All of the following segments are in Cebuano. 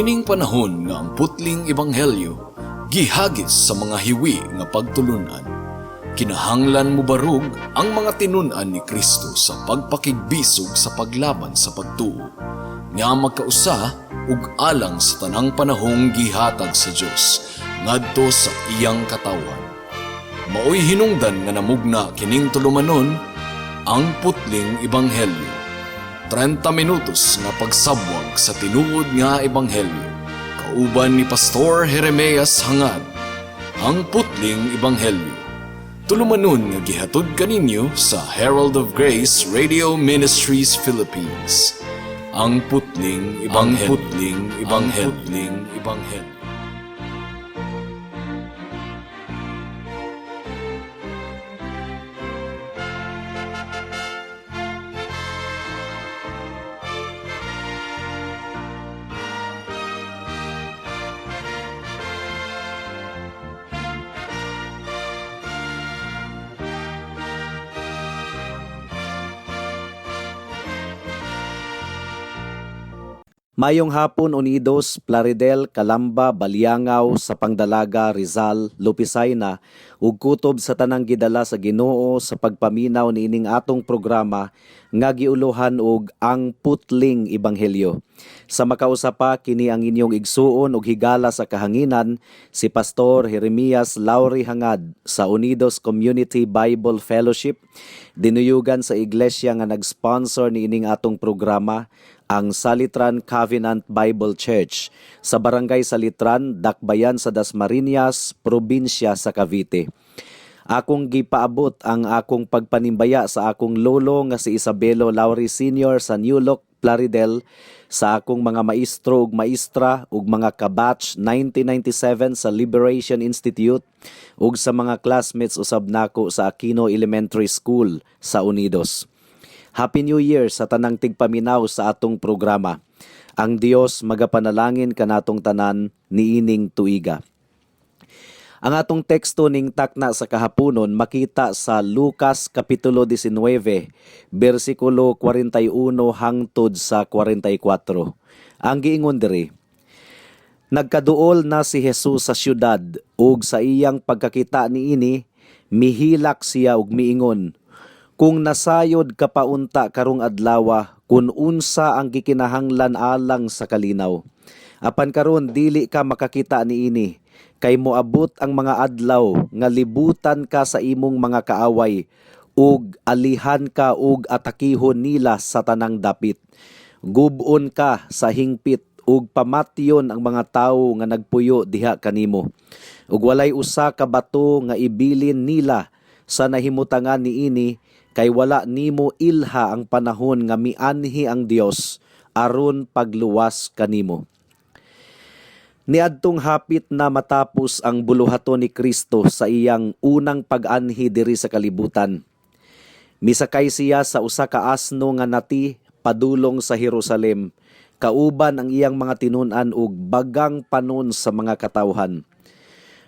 Niining panahon nga ang putling ebanghelyo gihagis sa mga hiwi nga pagtulunan. Kinahanglan mobarog ang mga tinun-an ni Kristo sa pagpakigbisog sa paglaban sa pagtuo nga magkausa ug alang sa tanang panahong gihatag sa Dios ngadto sa iyang katawhan. Maoy hinungdan nga namugna kining tulumanon, Ang Putling Ebanghelyo. 30 minutos nga pagsabwag sa tinuod nga ebanghelyo. Kauban ni Pastor Jeremias Hangad. Ang Putling Ebanghelyo. Tulumanon nga gihatod kaninyo sa Herald of Grace Radio Ministries Philippines. Ang Putling Ebanghelyo. Ang Putling Ebanghelyo. Putling Ebanghelyo. Mayong hapon, Unidos, Plaridel, Calamba, Baliangao, Sapang Dalaga, Rizal, Lopisayna ug kutob sa tanang gidala sa Ginoo sa pagpaminaw niining atong programa nga giuluhan og Ang Putling Ebanghelyo. Sa makausa pa, kini ang inyong igsuon ug higala sa kahanginan, si Pastor Jeremias Lauri Hangad sa Unidos Community Bible Fellowship, dinuyugan sa iglesia nga nag-sponsor niining atong programa, ang Salitran Covenant Bible Church sa Barangay Salitran, Dakbayan sa Dasmariñas, probinsya sa Cavite. Akong gipaabot ang akong pagpanimbaya sa akong lolo nga si Isabelo Lauri Sr. sa New Look, Plaridel, sa akong mga maestro ug maestra ug mga kabatch 1997 sa Liberation Institute ug sa mga classmates usab nako sa Aquino Elementary School sa Unidos. Happy New Year sa tanang tigpaminaw sa atong programa. Ang Dios magapanalangin kanatong tanan niining tuiga. Ang atong teksto ning takna sa kahaponon makita sa Lucas Kapitulo 19, bersikulo 41 hangtod sa 44. Ang giingon diri, "Nagkaduol na si Jesus sa syudad ug sa iyang pagkakita niini, mihilak siya ug miingon, 'Kung nasayod ka pa unta karong adlawa kun unsa ang gikinahanglan alang sa kalinaw. Apan karon dili ka makakita niini, kay moabot ang mga adlaw nga libutan ka sa imong mga kaaway ug alihan ka ug atakihon nila sa tanang dapit. Gubon ka sa hingpit ug pamatyon ang mga tawo nga nagpuyo diha kanimo. Ug walay usa ka bato nga ibilin nila sa nahimutangan niini, kay wala nimo ilha ang panahon nga mianhi ang Dios aron pagluwas kanimo.'" Niadtong hapit na matapos ang buluhaton ni Kristo sa iyang unang pag-anhi diri sa kalibutan. Misakay siya sa usa ka asno nga nati padulong sa Jerusalem, kauban ang iyang mga tinun-an ug bagang panon sa mga katawhan.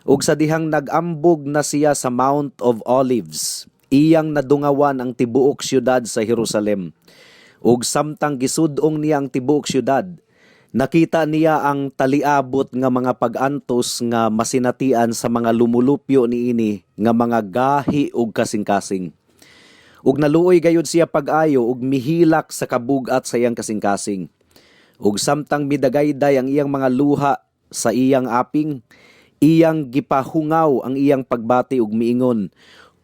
Ug sa dihang nag-ambog na siya sa Mount of Olives, iyang nadungawan ang tibuok syudad sa Jerusalem. Ug samtang gisud-ong niya ang tibuok syudad, nakita niya ang taliabot nga mga pag-antos nga masinatian sa mga lumulupyo niini nga mga gahi ug kasing-kasing. Ug naluoy gayud siya pag-ayo ug mihilak sa kabugat sa iyang kasing-kasing. Ug samtang midagayday ang iyang mga luha sa iyang aping, iyang gipahungaw ang iyang pagbati ug miingon,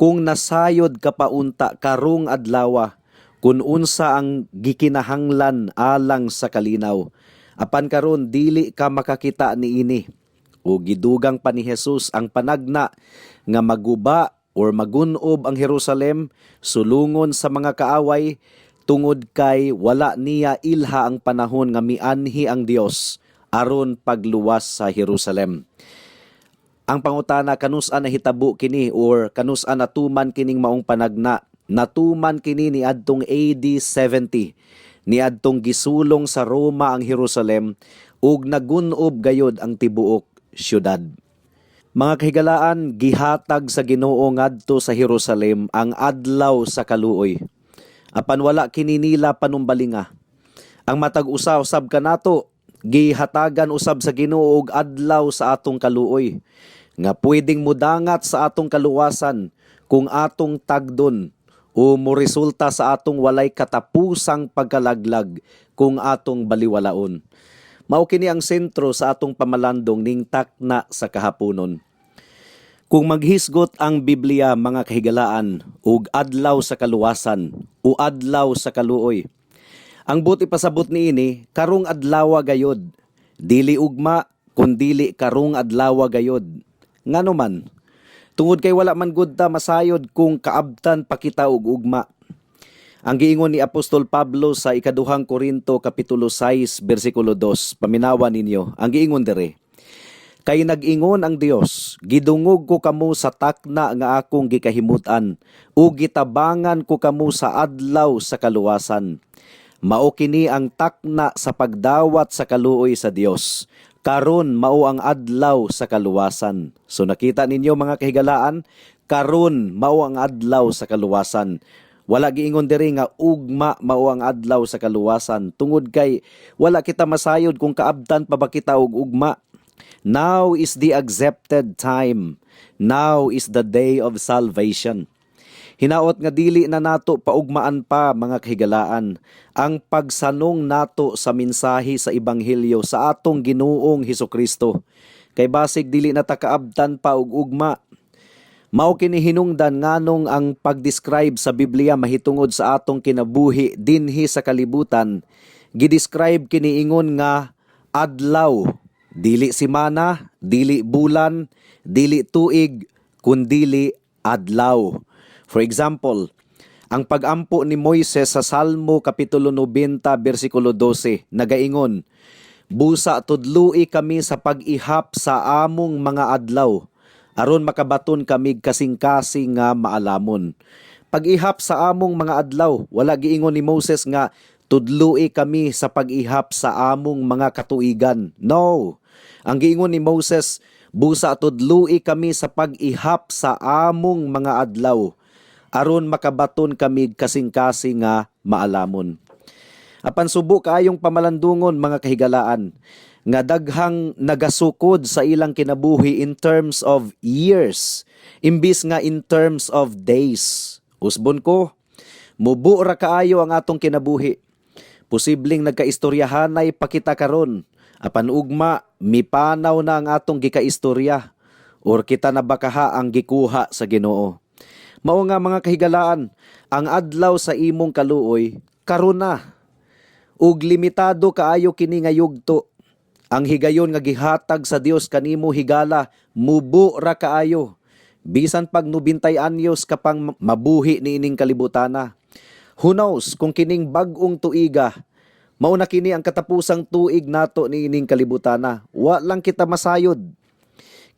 "Kung nasayod ka pa unta karong adlawa kun unsa ang gikinahanglan alang sa kalinaw. Apan karon dili ka makakita niini." O gidugang pa ni Jesus ang panagna nga maguba or magunob ang Jerusalem sulungon sa mga kaaway tungod kay wala niya ilha ang panahon nga mianhi ang Dios aron pagluwas sa Jerusalem. Ang pangutana, kanus-a nahitabo kini or kanus-a natuman kining maong panagna? Natuman kini niadtong AD 70. Niadtong gisulong sa Roma ang Jerusalem ug nagunob gayod ang tibuok syudad. Mga kahigalaan, gihatag sa Ginoo ngadto sa Jerusalem ang adlaw sa kaluoy. Apan wala kini nila panumbalinga. Ang matag usa usab kanato Gihatagan usab sa Ginoo og adlaw sa atong kaluoy nga pwedeng mudangat sa atong kaluwasan kung atong tagdon o moresulta sa atong walay katapusang pagkalaglag kung atong baliwalaon. Mao kini ang sentro sa atong pamalandong ning takna sa kahaponon. Kung maghisgot ang Biblia, mga kahigalaan, ug adlaw sa kaluwasan o adlaw sa kaluoy, ang buot ipasabot niini, karong adlawa gayod. Dili ugma, kundili karong adlawa gayod. Ngano man? Tungod kay wala man gud ta masayod kung kaabtan pa kita og ugma. Ang giingon ni Apostol Pablo sa Ikaduhang Korinto kapitulo 6 bersikulo 2, paminawa ninyo. Ang giingon dere, "Kay nag-ingon ang Dios, gidungog ko kamo sa takna nga akong gikahimutan, ug gitabangan ko kamo sa adlaw sa kaluwasan." Mao kini ang takna sa pagdawat sa kaluoy sa Dios. Karon mao ang adlaw sa kaluwasan. So nakita ninyo, mga kahigalaan, karon mao ang adlaw sa kaluwasan. Wala giingon diri nga ugma mao ang adlaw sa kaluwasan tungod kay wala kita masayod kung kaabtan pa ba kita og ugma. Now is the accepted time. Now is the day of salvation. Hinaot nga dili na nato paugmaan pa, mga kahigalaan, ang pagsanong nato sa mensahe sa ebanghelyo sa atong Ginoong Hesukristo. Kay basig dili na ta kaabtan pa og ugma. Mao kini hinungdan nganong ang pag-describe sa Biblia mahitungod sa atong kinabuhi dinhi sa kalibutan, gi-describe kini ingon nga adlaw, dili semana, dili bulan, dili tuig, kundili adlaw. For example, ang pagampo ni Moises sa Salmo kapitulo 90 bersikulo 12 nagaingon, "Busa tudloi kami sa pag-ihap sa among mga adlaw, aron makabaton kami kasing-kasing nga maalamon." Pag-ihap sa among mga adlaw, wala giingon ni Moses nga tudloi kami sa pag-ihap sa among mga katuigan. No. Ang giingon ni Moses, busa tudloi kami sa pag-ihap sa among mga adlaw, aron makabaton kami kasing-kasing nga maalamon. Apan subo kaayong pamalandungon, mga kahigalaan, nga daghang nagasukod sa ilang kinabuhi in terms of years imbis nga in terms of days. Usbon ko, mubo ra kaayo ang atong kinabuhi. Posibleng nagkaistoryahanay pa kita karon, apan ugma mipanaw na ang atong gikaistorya or kita na bakaha ang gikuha sa Ginoo. Mao nga, mga kahigalaan, ang adlaw sa imong kaluoy karon na. Ug limitado kaayo kini nga yugto. Ang higayon nga gihatag sa Dios kanimo, higala, mubo ra kaayo. Bisan pag 90 anyos ka pang mabuhi niining kalibutana. Who knows kung kining bag-ong tuiga mao na kini ang katapusang tuig nato niining kalibutana? Wa lang kita masayod.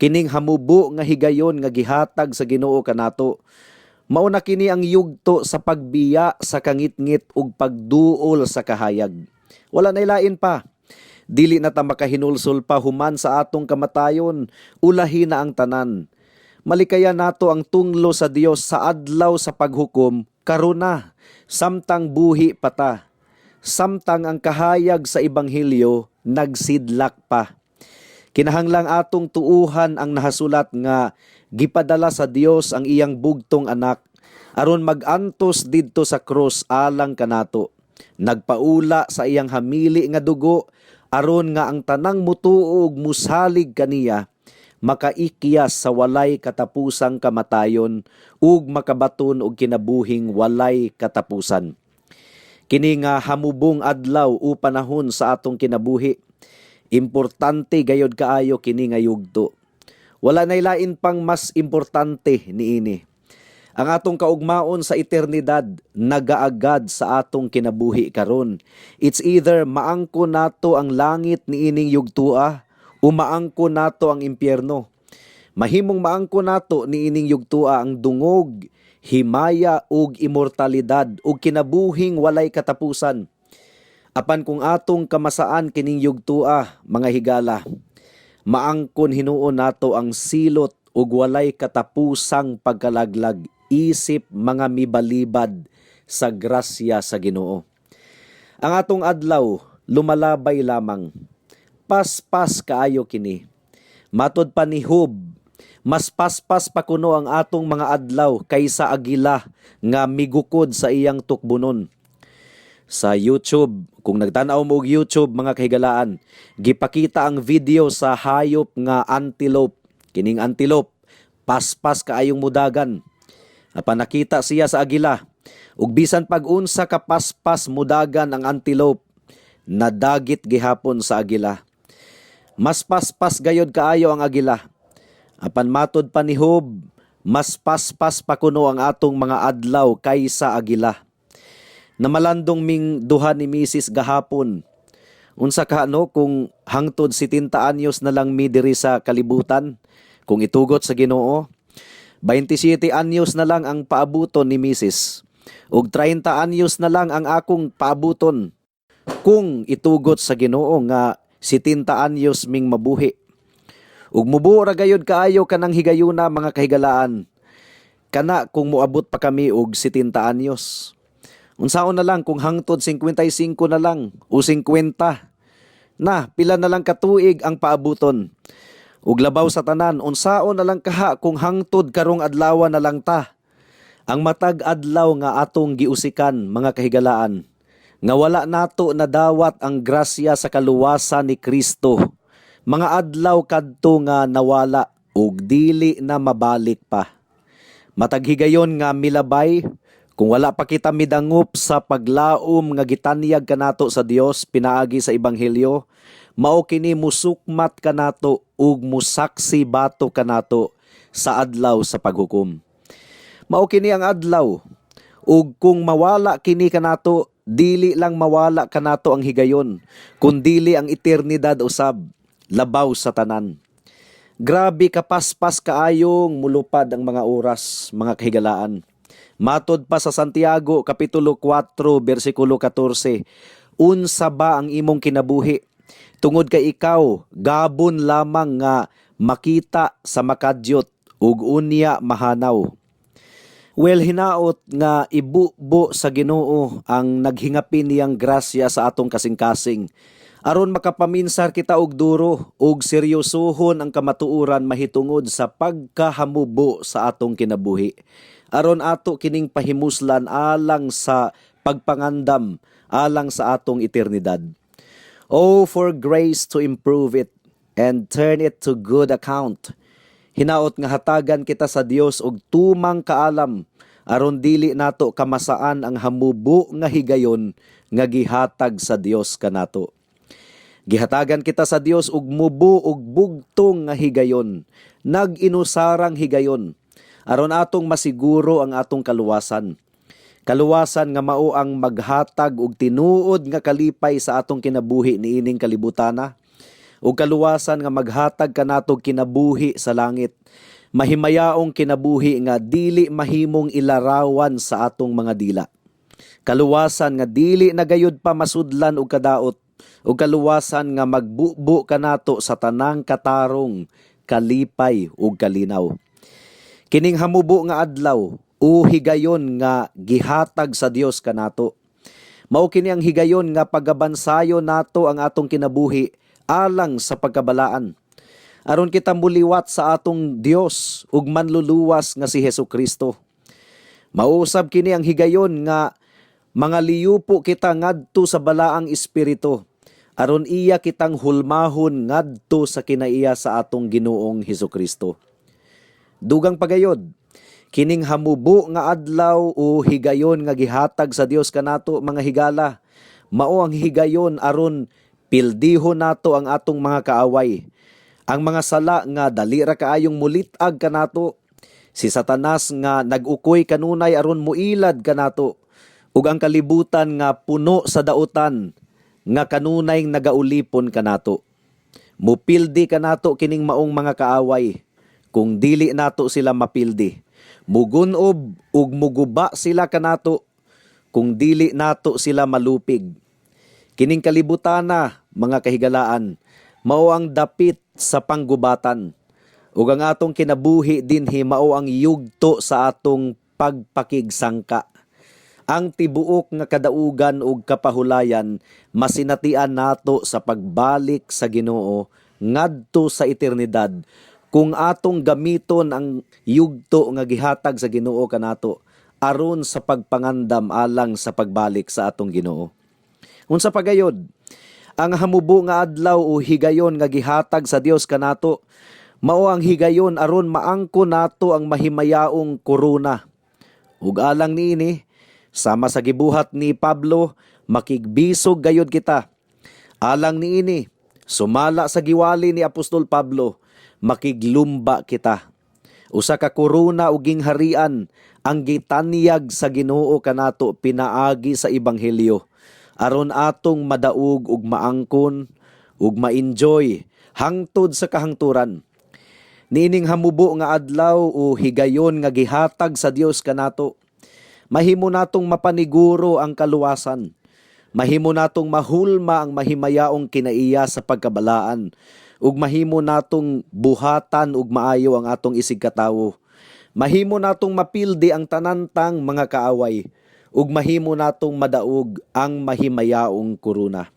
Kining hamubo nga higayon nga gihatag sa Ginoo kanato, mao na kini ang yugto sa pagbiya sa kangitngit ug pagduol sa kahayag. Wala na lain pa. Dili na ta makahinulsol pa human sa atong kamatayon, ulahi na ang tanan. Malikayan nato ang tunglo sa Dios sa adlaw sa paghukom karon na, samtang buhi pa ta. Samtang ang kahayag sa ebanghelyo nagsidlak pa. Kinahanglang atong tuuhan ang nahasulat nga gipadala sa Dios ang iyang bugtong anak aron magantos didto sa krus alang kanato. Nagpaula sa iyang hamili nga dugo aron nga ang tanang mutuo ug musalig kaniya makaikyas sa walay katapusang kamatayon ug makabaton og kinabuhing walay katapusan. Kini nga hamubong adlaw o panahon sa atong kinabuhi, importante gayod kaayo kini nga yugto. Wala nay lain pang mas importante niini. Ang atong kaugmaon sa eternidad nagaagad sa atong kinabuhi karon. It's either maangko nato ang langit niining yugtua o maangko nato ang impyerno. Mahimong maangko nato niining yugtua ang dungog, himaya ug imortalidad ug kinabuhing walay katapusan. Apan kung atong kamasaan kining yugtua, mga higala, maangkon hinuon nato ang silot ug walay katapusang pagkalaglag isip mga mibalibad sa grasya sa Ginoo. Ang atong adlaw lumalabay lamang. Paspas kaayo kini. Matod pa ni Job, mas paspas pa kuno ang atong mga adlaw kaysa agila nga migukod sa iyang tukbunon. Sa YouTube, kung nagtan-aw mo og YouTube, mga kahigalaan, gipakita ang video sa hayop nga antelope. Kining antelope, paspas kaayong mudagan. Apan nakita siya sa agila. Ug bisan pag-unsa ka paspas mudagan ang antelope, nadagit gihapon sa agila. Mas paspas gayod kaayo ang agila. Apan matod pa ni Job, mas paspas pa kuno ang atong mga adlaw kaysa agila. Namalandong ming duha ni Mrs. gahapon. Unsa ka no kung hangtod 70 anyos na lang mi diri sa kalibutan, kung itugot sa Ginoo? 27 anyos na lang ang paabuton ni Mrs. Ug 30 anyos na lang ang akong paabuton kung itugot sa Ginoo nga 70 anyos ming mabuhi. Ug mubuo ra gayud kaayo kanang higayuna, mga kahigalaan. Kana kung moabot pa kami og 70 anyos. Unsaon na lang kung hangtod 55 na lang o 50? Na, pila na lang katuig ang paabuton. Ug labaw sa tanan, unsaon na lang kaha kung hangtod karong adlaw na lang ta? Ang matag adlaw nga atong giusikan, mga kahigalaan, nga wala nato nadawat ang grasya sa kaluwasan ni Kristo, mga adlaw kadto nga nawala ug dili na mabalik pa. Matag higayon nga milabay, kung wala pa kita midangop sa paglaom nga gitanyag kanato sa Dios pinaagi sa ebanghelyo, mao kini musukmat kanato ug musaksi batok kanato sa adlaw sa paghukom. Mao kini ang adlaw, ug kung mawala kini kanato, dili lang mawala kanato ang higayon, kundili ang eternidad usab, labaw sa tanan. Grabe kapaspas kaayong mulupad ang mga oras, mga kahigalaan. Matod pa sa Santiago kapitulo 4 bersikulo 14, unsa ba ang imong kinabuhi? Tungod kay ikaw gabon lamang nga makita sa makadyot ug unya mahanaw. Well, hinaot nga ibubo sa Ginoo ang naghingapin niyang grasya sa atong kasing-kasing aron makapaminsar kita og duro ug seryosohon ang kamatuoran mahitungod sa pagkahamubo sa atong kinabuhi, aron ato kining pahimuslan alang sa pagpangandam alang sa atong eternidad. Oh, for grace to improve it and turn it to good account. Hinaot nga hatagan kita sa Dios og tumang kaalam aron dili nato kamasaan ang hamubo nga higayon nga gihatag sa Dios kanato. Gihatagan kita sa Dios og mubo og bugtong nga higayon, nag-inusarang higayon, aron atong masiguro ang atong kaluwasan. Kaluwasan nga mao ang maghatag og tinuod nga kalipay sa atong kinabuhi niining kalibutana, ug kaluwasan nga maghatag kanato kinabuhi sa langit. Mahimayaong kinabuhi nga dili mahimong ilarawan sa atong mga dila. Kaluwasan nga dili na gayud pa masudlan og kadaot, ug kaluwasan nga magbubo kanato sa tanang katarong, kalipay ug kalinaw. Kining hamubo nga adlaw o higayon nga gihatag sa Dios kanato, mao kini ang higayon nga pagabansayon nato ang atong kinabuhi alang sa pagkabalaan, aron kita muliwat sa atong Dios ug manluluwas nga si Hesus Kristo. Mausab kini ang higayon nga mga liyupo kita ngadto sa Balaang Espiritu aron iya kitang hulmahon ngadto sa kinaiya sa atong Ginoong Hesus Kristo. Dugang pagayod, kining hamubo nga adlaw o higayon nga gihatag sa Dios kanato, mga higala, mao ang higayon aron pildihon nato ang atong mga kaaway. Ang mga sala nga dali ra kaayong mulit-ag kanato, si Satanas nga nag-ukoy kanunay aron muilad kanato, ug ang kalibutan nga puno sa dautan nga kanunay nagaulipon kanato. Mupildi kanato kining maong mga kaaway kung dili nato sila mapildi. Mugunob ug muguba sila kanato kung dili nato sila malupig. Kining kalibutana, mga kahigalaan, mao ang dapit sa panggubatan. Ug ang atong kinabuhi dinhi mao ang yugto sa atong pagpakigsangka. Ang tibuok nga kadaugan ug kapahulayan masinatian nato sa pagbalik sa Ginoo ngadto sa eternidad kung atong gamiton ang yugto nga gihatag sa Ginoo kanato aron sa pagpangandam alang sa pagbalik sa atong Ginoo. Unsa pa gayod? Ang hamubo nga adlaw o higayon nga gihatag sa Dios kanato mao ang higayon aron maangko nato ang mahimayaong korona. Ug alang niini, sama sa gibuhat ni Pablo, makigbisog gayod kita. Alang niini, sumala sa giwali ni Apostol Pablo, makiglumba kita. Usa ka korona ug gingharian ang gitanyag sa Ginoo kanato pinaagi sa ebanghelyo aron atong madaog ug maangkon ug ma-enjoy hangtod sa kahangturan. Niining hamubo nga adlaw o higayon nga gihatag sa Dios kanato, mahimo natong mapaniguro ang kaluwasan. Mahimo natong mahulma ang mahimayaong kinaiya sa pagkabalaan ug mahimo natong buhatan ug maayo ang atong isigkatawo. Mahimo natong mapildi ang tanantang mga kaaway ug mahimo natong madaog ang mahimayaong korona.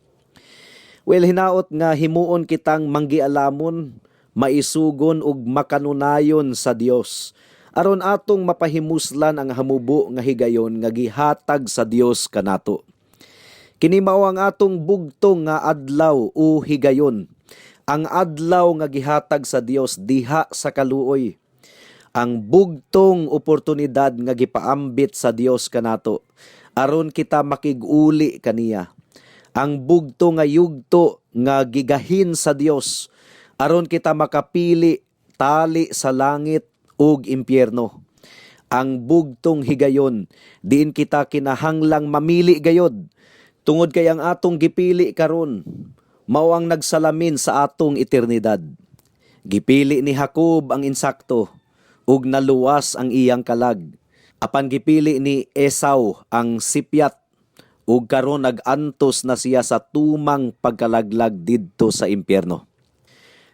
Well, hinaot nga himuon kitang manggialamon, maisugon ug makanunayon sa Dios aron atong mapahimuslan ang hamubo nga higayon nga gihatag sa Dios kanato. Kini mao ang atong bugtong nga adlaw o higayon. Ang adlaw nga gihatag sa Dios diha sa kaluoy. Ang bugtong oportunidad nga gipaambit sa Dios kanato aron kita makig-uli kaniya. Ang bugtong nga yugto nga gigahin sa Dios aron kita makapili tali sa langit ug impyerno. Ang bugtong higayon diin kita kinahanglang mamili gayod tungod kay ang atong gipili karon mao ang nagsalamin sa atong eternidad. Gipili ni Jacob ang insakto ug naluwas ang iyang kalag. Apan gipili ni Esau ang sipyat ug karon nag-antos na siya sa tumang pagkalaglag didto sa impyerno.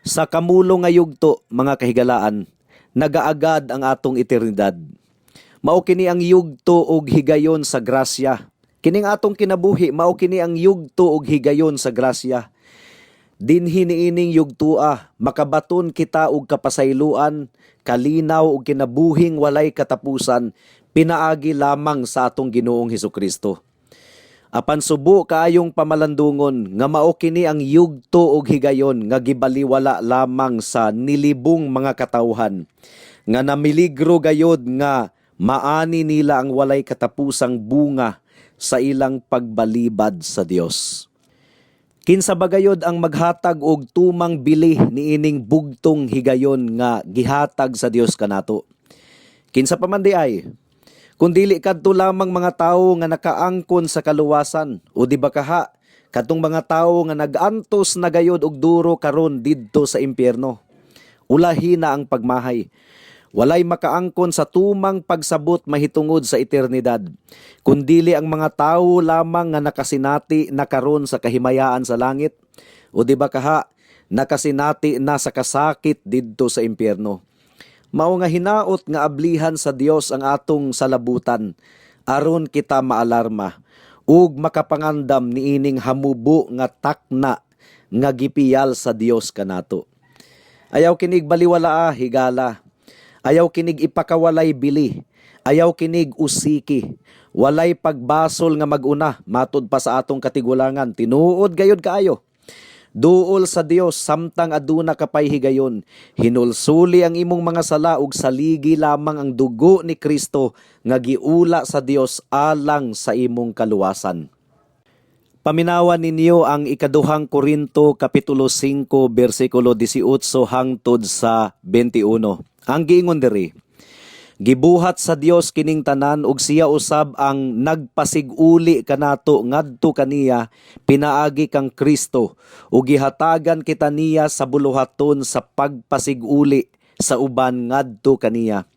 Sa kamulo nga yugto, mga kahigalaan, nagaagad ang atong eternidad. Mao kini ang yugto og higayon sa grasya. Kining atong kinabuhi, mao kini ang yugto og higayon sa grasya. Dinhi niining yugtua, makabaton kita og kapasayloan, kalinaw ug kinabuhing walay katapusan, pinaagi lamang sa atong Ginoong Hesukristo. Apan subo kaayong pamalandungon nga mao kini ang yugto og higayon nga gibaliwala lamang sa nilibong mga katawhan nga namiligro gayod nga maani nila ang walay katapusang bunga sa ilang pagbalibad sa Dios. Kinsa ba gayod ang maghatag og tumang bili niining bugtong higayon nga gihatag sa Dios kanato? Kinsa pa man diay? Kung dili kadto lamang mga tawo nga nakaangkon sa kaluwasan o di ba kaha kadtong mga tawo nga nag-antos na gayod og duro karon didto sa impyerno. Ulahi na ang pagmahay. Walay makaangkon sa tumang pagsabot mahitungod sa eternidad. Kundili ang mga tawo lamang nga nakasinati na karon sa kahimayaan sa langit o di ba kaha nakasinati na sa kasakit didto sa impyerno. Mao nga hinaot nga ablihan sa Dios ang atong salabutan aron kita maalarma ug makapangandam niining hamubo nga takna nga gipiyal sa Dios kanato. Ayaw kinig baliwalaa, higala. Ayaw kinig ipakawalay bili. Ayaw kinig usiki. Walay pagbasol nga maguna matud pa sa atong katigulangan. Tinuod gayod kaayo. Duol sa Dios samtang aduna ka pay higayon. Hinulsuli ang imong mga sala ug saligi lamang ang dugo ni Kristo nga giula sa Dios alang sa imong kaluwasan. Paminawan ninyo ang ikaduhang Korinto kapitulo 5 bersikulo 18 hangtod sa 21. Ang giingon diri, "Gibuhat sa Dios kining tanan ug siya usab ang nagpasiguli kanato ngadto kaniya pinaagi kang Kristo ug gihatagan kita niya sa buluhaton sa pagpasiguli sa uban ngadto kaniya."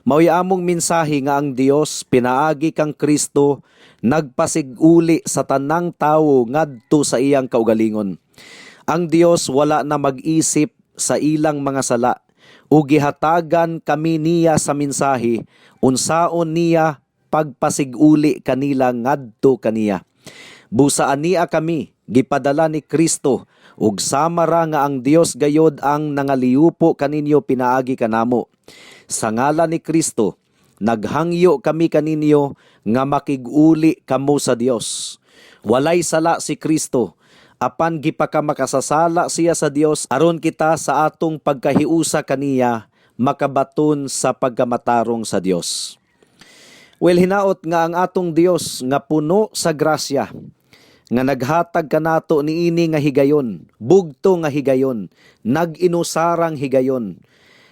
Mao'y among mensahe nga ang Dios pinaagi kang Kristo nagpasiguli sa tanang tawo ngadto sa iyang kaugalingon. Ang Dios wala na mag-isip sa ilang mga sala ug gihatagan kami niya sa mensahe unsaon niya pagpasiguli kanila ngadto kaniya. Busa ania kami gipadala ni Kristo ug sama ra nga ang Dios gayod ang nangaliupo kaninyo pinaagi kanamo. Sa ngalan ni Kristo, naghangyo kami kaninyo nga makig-uli kamo sa Dios. Walay sala si Kristo, apan gipakamakasasala siya sa Dios aron kita sa atong pagkahiusa kaniya makabaton sa pagkamatarong sa Dios. Well, hinaot nga ang atong Dios nga puno sa grasya, nga naghatag kanato niini nga higayon, bugto nga higayon, nag-inusarang higayon.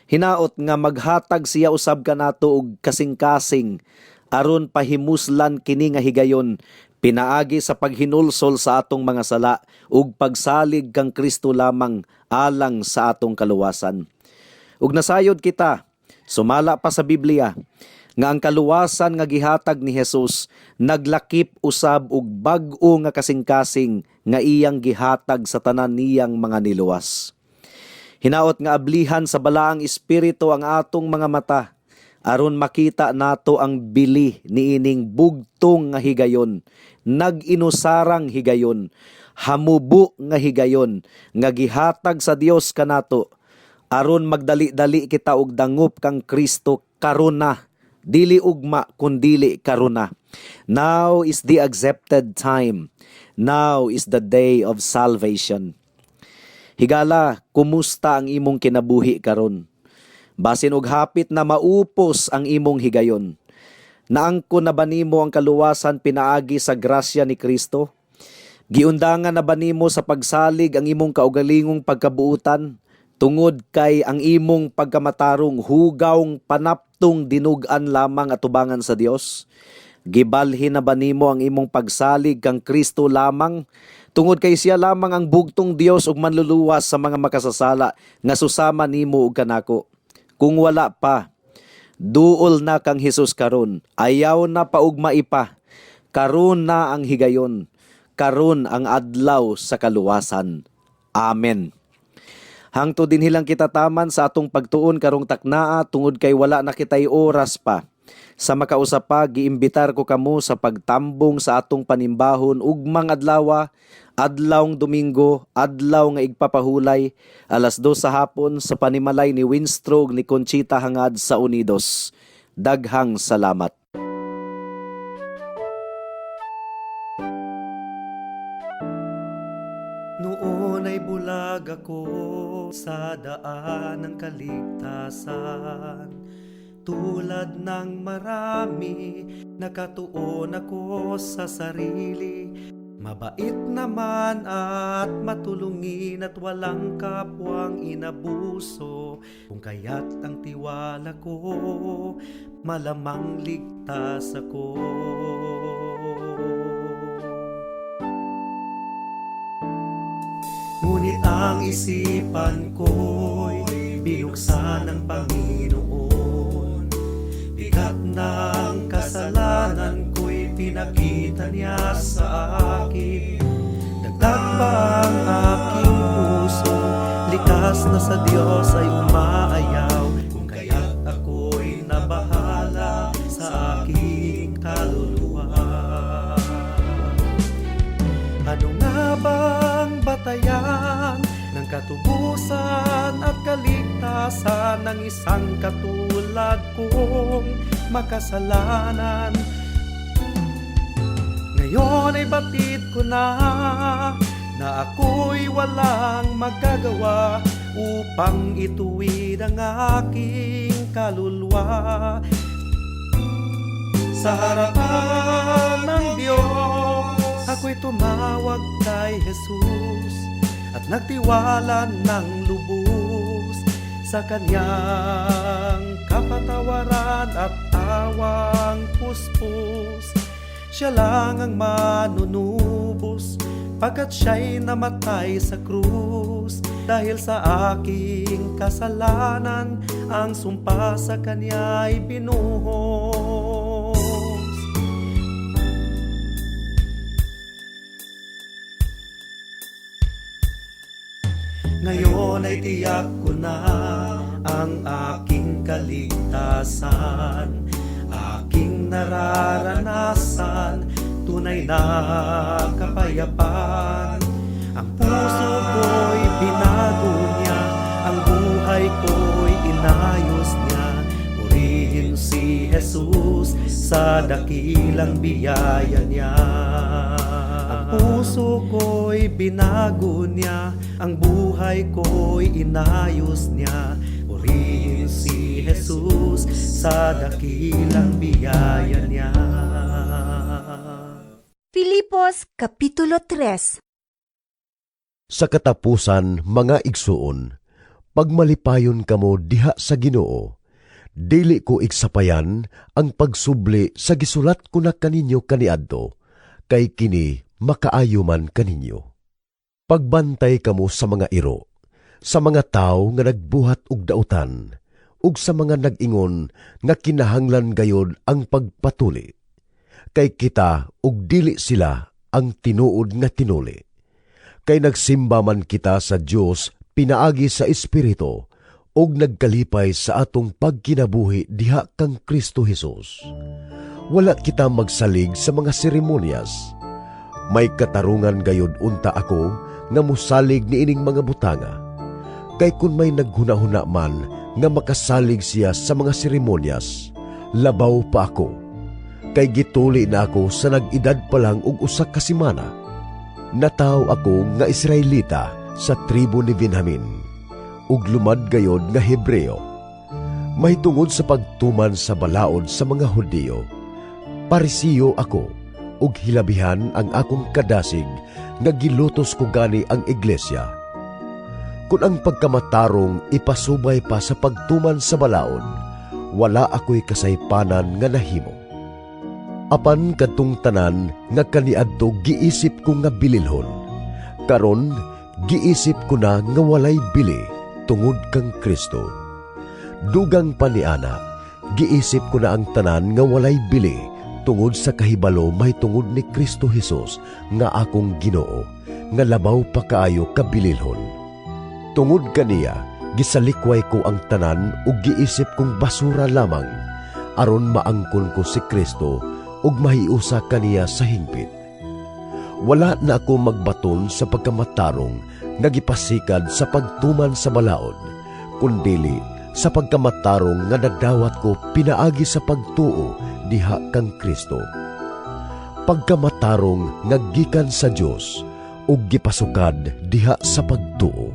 Hinaot nga maghatag siya usab kanato og kasing-kasing aron pahimuslan kini nga higayon pinaagi sa paghinulsol sa atong mga sala ug pagsalig kang Kristo lamang alang sa atong kaluwasan. Ug nasayod kita, sumala pa sa Biblia, nga ang kaluwasan nga gihatag ni Jesus naglakip usab og bag-o nga kasing-kasing nga iyang gihatag sa tanan niyang mga niluwas. Hinaot nga ablihan sa Balaang Espiritu ang atong mga mata aron makita nato ang bili niining bugtong nga higayon, nag-inusarang higayon, hamubo nga higayon nga gihatag sa Dios kanato aron magdali-dali kita og dangop kang Kristo karon na, dili ugma kundili karon na. Now is the accepted time. Now is the day of salvation. Higala, kumusta ang imong kinabuhi karon? Basin og hapit na maupos ang imong higayon. Naangko na ba nimo ang kaluwasan pinaagi sa grasya ni Kristo? Giundangan na ba nimo sa pagsalig ang imong kaugalingong pagkabuutan? Tungod kay ang imong pagkamatarong hugawng panaptong dinugan lamang atubangan sa Dios? Gibalhin na ba nimo ang imong pagsalig kang Kristo lamang? Tungod kay siya lamang ang bugtong Dios ug manluluwas sa mga makasasala nga susama nimo ug kanako. Kung wala pa, duol na kang Hesus karon. Ayaw na paugmai pa. Karon na ang higayon. Karon ang adlaw sa kaluwasan. Amen. Hangtod dinhi lang kita taman sa atong pagtuon karong taknaa tungod kay wala na kitay oras pa. Sa makausap pa, giimbitar ko kamo sa pagtambong sa atong panimbahon ugmang adlawa, adlawng Domingo, adlaw nga igpapahulay, 2:00 sa hapon sa panimalay ni Winstrog ni Conchita Hangad sa Unidos. Daghang salamat. Noon ay bulag ako sa daan ng kaligtasan. Tulad ng marami, nakatuon ako sa sarili. Mabait naman at matulungin at walang kapwang inabuso. Kung kaya't ang tiwala ko, malamang ligtas ako. Ngunit ang isipan ko'y binuksan ng Panginoon. Bigat ng kasalanan ko'y pinakita niya sa akin. Dagdag pa ang aking puso, likas na sa Diyos ay umaayaw. Kung kaya't ako'y nabahala sa aking kaluluwa. Ano nga bang batayan ng katubusan at kaligtasan ng isang katulad kong makasalanan? Ngayon ay batid ko na na ako'y walang magagawa upang ituwid ang aking kaluluwa. Sa harapan ng Diyos, ako'y tumawag kay Jesus at nagtiwala ng lubos sa kanyang kapatawaran at awang puspos. Siya lang ang manunubos pagkat siya'y namatay sa krus. Dahil sa aking kasalanan, ang sumpa sa kanya'y binuhos. Ngayon ay tiyak ko na ang aking kaligtasan. Aking Nararanasan tunay na kapayapaan. Ang puso ko'y binago niya, ang buhay ko'y inayos niya. Purihin si Jesus sa dakilang biyaya niya. Ang puso ko'y binago niya, ang buhay ko'y inayos niya. Purihin si Jesus sa dakilang biyaya niya. Filipos Kapitulo 3. Sa katapusan, mga igsuon, pagmalipayon kamo diha sa Ginoo. Dili ko igsapayan ang pagsubli sa gisulat ko na kaninyo kaniadto, kay kini makaayo man kaninyo. Pagbantay kamo sa mga iro, sa mga tawo nga nagbuhat og dautan, ug sa mga nag-ingon nga kinahanglan gayod ang pagpatuli. Kay kita ug dili sila ang tinuod nga tinuli. Kay nagsimba man kita sa Dios pinaagi sa Espiritu ug nagkalipay sa atong pagkinabuhi diha kang Kristo Hesus. Wala kita magsalig sa mga seremonyas. May katarungan gayod unta ako nga musalig niining mga butanga. Kay kun may naghunahuna man nga makasalig siya sa mga seremonyas, labaw pa ako. Kay gituli na ako sa nag-edad pa lang og usa ka semana. Nataw ako nga Israelita sa tribo ni Benjamin, ug lumad gayod nga Hebreo. Mahitungod sa pagtuman sa balaod sa mga Hudiyo, Parisiyo ako, ug hilabihan ang akong kadasig nga gilutos ko gani ang iglesia. Kun ang pagkamatarong ipasubay pa sa pagtuman sa balaod, wala ako'y kasaypanan nga nahimo. Apan kadtong tanan nga kaniadto giisip ko nga bililhon, karon giisip ko na nga walay bili tungod kang Kristo. Dugang pa niana, giisip ko na ang tanan nga walay bili tungod sa kahibalo mahitungod ni Kristo Hesus nga akong Ginoo, nga labaw pa kaayo kabililhon. Tungod kaniya, gisalikway ko ang tanan ug giisip kong basura lamang aron maangkon ko si Kristo ug mahiusa kaniya sa hingpit. Wala na ako magbaton sa pagkamatarong nga gipasikad sa pagtuman sa balaod, kundili sa pagkamatarong nga nadawat ko pinaagi sa pagtuo diha kang Kristo. Pagkamatarong nga gikan sa Dios ug gipasukad diha sa pagtuo.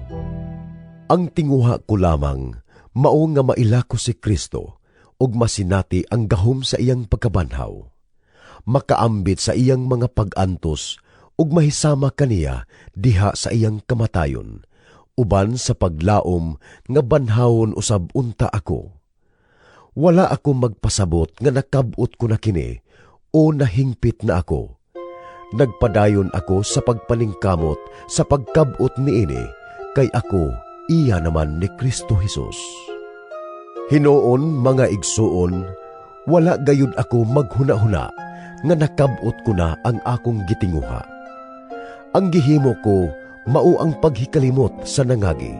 Ang tinguha ko lamang mao nga maila ko si Kristo ug masinati ang gahom sa iyang pagkabanhaw, makaambit sa iyang mga pag-antos ug mahisama kaniya diha sa iyang kamatayon, uban sa paglaom nga banhawon usab unta ako. Wala ako magpasabot nga nakab-ot ko na kini o nahingpit na ako. Nagpadayon ako sa pagpaningkamot sa pagkab-ot niini, kay ako iya naman ni Kristo Hesus. Hinuon, mga igsuon, wala gayud ako maghuna-huna nga nakab-ot ko na ang akong gitinguha. Ang gihimo ko mao ang paghikalimot sa nangagi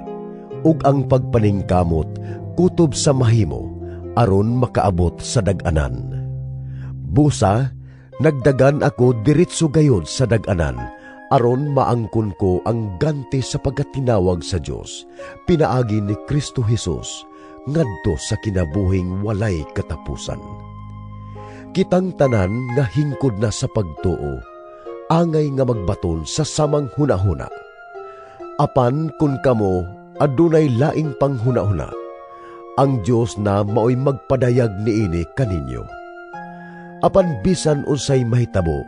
ug ang pagpaningkamot kutob sa mahimo aron makaabot sa dag-anan. Busa, nagdagan ako diretso gayod sa dag-anan aron maangkon ko ang ganti sa pagkatinawag sa Dios pinaagi ni Kristo Hesus ngadto sa kinabuhing walay katapusan. Kitang tanan nga hingkod na sa pagtuo, angay nga magbaton sa samang hunahuna. Apan kun kamo adunay laing panghunahuna, ang Dios na maoy magpadayag niini kaninyo. Apan bisan unsay mahitabo,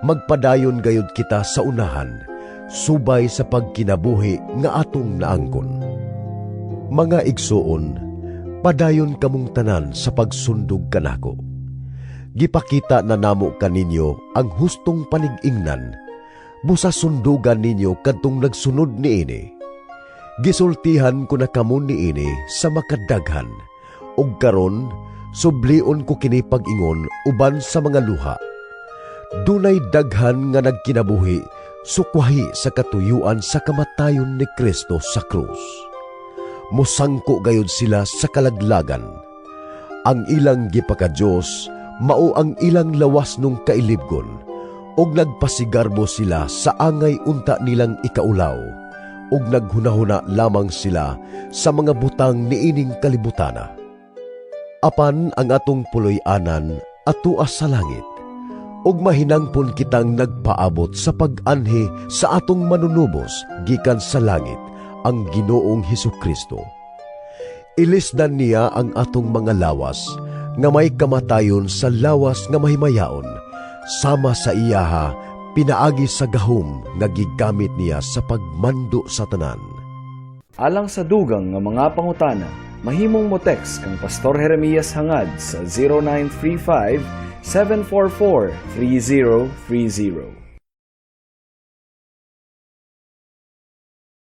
magpadayon gayud kita sa unahan, subay sa pagkinabuhi nga atong naangkon. Mga igsuon, padayon kamong tanan sa pagsundog kanako. Gipakita na namo kaninyo ang hustong panig-ingnan, busa sundugan ninyo kadtong nagsunod niini. Gisultihan ko na kamo niini sa makadaghan, ug karon sublion ko kini pag-ingon uban sa mga luha. Dunay daghan nga nagkinabuhi sukwahi sa katuyuan sa kamatayon ni Kristo sa krus. Musangko gayud sila sa kalaglagan. Ang ilang gipaka-Dios Mao ang ilang lawas nung kailibgon, ug nagpasigarbo sila sa angay unta nilang ikaulaw, ug naghunahuna lamang sila sa mga butang niining kalibutana. Apan ang atong puloy-anan atua sa langit, ug mahinangpon kitang nagpaabot sa pag-anhi sa atong Manunubos gikan sa langit, ang Ginoong Hesus Kristo. Ilisdan niya ang atong mga lawas nga may kamatayon sa lawas nga mahimayaon, sama sa iyaha pinaagi sa gahom nga gigamit niya sa pagmando sa tanan. Alang sa dugang nga mga pangutana, mahimong mo text kang Pastor Jeremias Hangad sa 0935 744 3030.